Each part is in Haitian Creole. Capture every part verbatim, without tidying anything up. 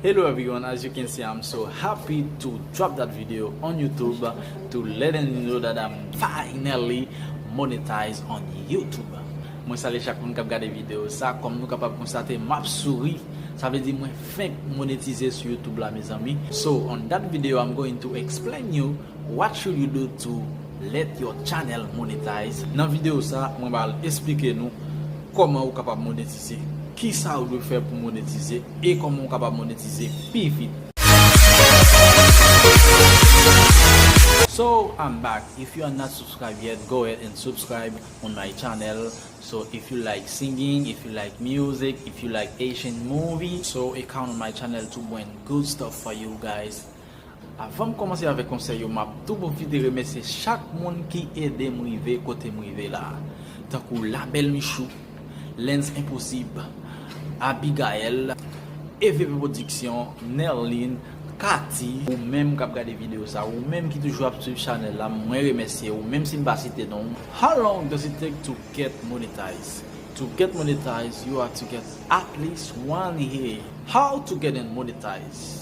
Hello everyone, as you can see, I'm so happy to drop that video on YouTube to letting you know that I'm finally monetized on YouTube. Mwen salye chak moun k ap gade videyo sa. Kòm nou kapab konstate, m ap souri. Sa vle di mwen fenk monetize sou YouTube la, mezanmi. So, on that video, I'm going to explain you what should you do to let your channel monetize. Nan videyo sa, mwen pral esplike nou kòman ou kapab monetize, kisa ou dwe fè pou monetize, e kòman ou kapab monetize pi vit. So, I'm back. If you are not subscribed yet, go ahead and subscribe on my channel. So, if you like singing, if you like music, if you like Asian movie, so e ka on my channel to bring good stuff for you guys. Avan m kòmanse avèk konsèy yo, m ap tou pwofite remèsye chak moun ki ede m rive kote m rive la a. Tankou Labèl Michou, Lens Enposib, Abigail, E V P Production, Nerline, Cathy, ou menm k ap gade videyo sa, ou menm ki toujou ap swiv chanèl la, mwen remèsye ou, menm si m pa site non w. How long does it take to get monetized? To get monetized, you have to get at least one year. How to get in monetized?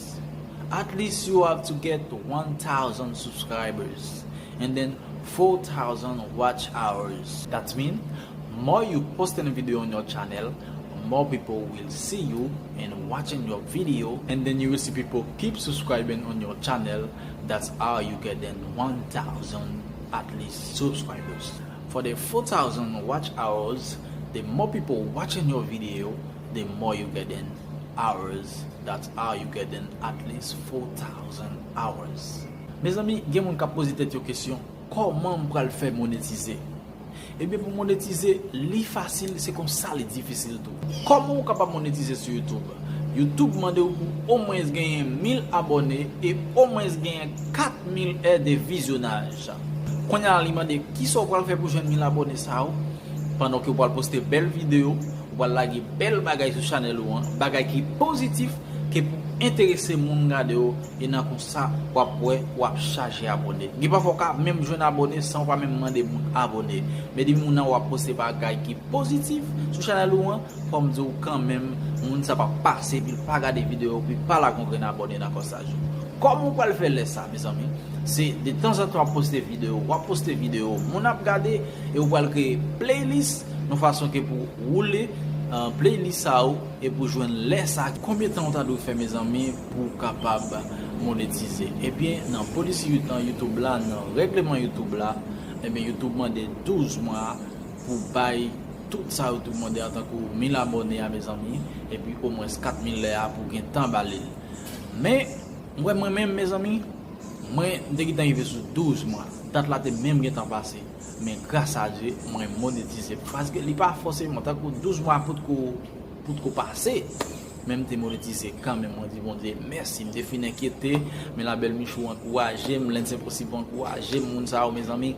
At least you have to get one thousand subscribers and then four thousand watch hours. That means more you posting a video on your channel, more people will see you and watching your video, and then you will see people keep subscribing on your channel. That's how you get then one thousand at least subscribers. For the four thousand watch hours, the more people watching your video, the more you get then hours. That's how you get then at least four thousand hours. Mezanmi, gen moun k ap poze tèt yo kesyon, kòman m pral fè monetize? Ebyen, pou monetize, li fasil, se konsa li difisil tou. Kòman ou kapab monetize sou YouTube? YouTube mande w pou omwens genyen mil abòne e omwens genyen kat mil è de vizyonaj. Kounye a, li mande kisa w pral fè pou jwenn mil abòne sa yo. Pandan ke w pral poste bèl videyo, ou pral lage bèl bagay sou chanèl ou an, bagay ki pozitif, ke pou enterese moun gade w, e nan konsa, w ap wè, w ap chaje abòne. Gen pafwa w ka menm jwenn abòne san w pa menm mande moun abòne. Men depi moun nan w ap poste bagay ki pozitif sou chanèl ou an, fò m di w kanmenm, moun sa p ap pase epi l pa gade videyo, epi pa lage yon grenn abòne nan kòsaj ou. Kòman w pral fè lè sa, mezanmi? Se detanzantan w ap poste videyo, w ap poste videyo, moun ap gade, e ou pral kreye playlist, yon fason ke pou woule, euh, playlist sa yo, e pou jwenn lè sa. Konbyen tan ou ta dwe fè, mezanmi, pou w kapab monetize? Ebyen, nan polisi You-, nan YouTube la, nan règleman YouTube la, ebyen, YouTube mande douz mwa pou bay tout sa YouTube mande antankou mil abòne a, mezanmi, epi omwens kat mil lè a pou gen tan ba li l. Men, mwen, mwen menm, mezanmi, mwen, m te gentan rive sou douz mwa. Dat la te menm gentan pase. Men gras a Dye, mwen monetize. Paske li pa fòseman tankou douz mwa potko, potko pase. Men m te monetize kanmenm. Mwen di Bondye mèsi. M te fin enkyete, men Labèl Michou ankouraje m, Lens Enposib ankouraje m, moun sa yo, mezanmi,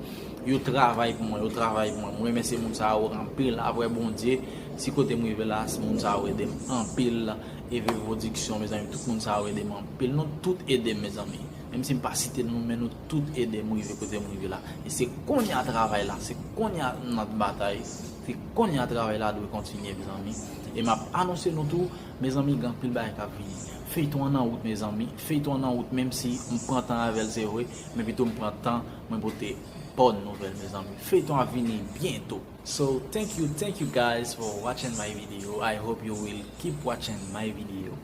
yo travay pou mwen, yo travay pou mwen. Mwen remèsye moun sa yo anpil. Apre Bondye, si kote m rive la, moun sa yo ede m anpil. E V P Production, mezanmi, tout moun sa yo ede m anpil. Nou tout ede m, mezanmi. Menm si m pa site non, men nou tout ede m rive kote m rive la. E se kounye a travay la, se kounye a n ap batay, se kounye a travay la dwe kontinye, mezanmi. E m ap anonse nou tou, mezanmi, gen anpil bagay k ap vini. Feyton an nan wout, mezanmi. Feyton an nan wout, menm si m pran tan avè l, se vre, men pito m pran tan, mwen pote bòn nouvèl, mezanmi. Feyton ap vini byento. So, thank you, thank you guys for watching my video. I hope you will keep watching my video.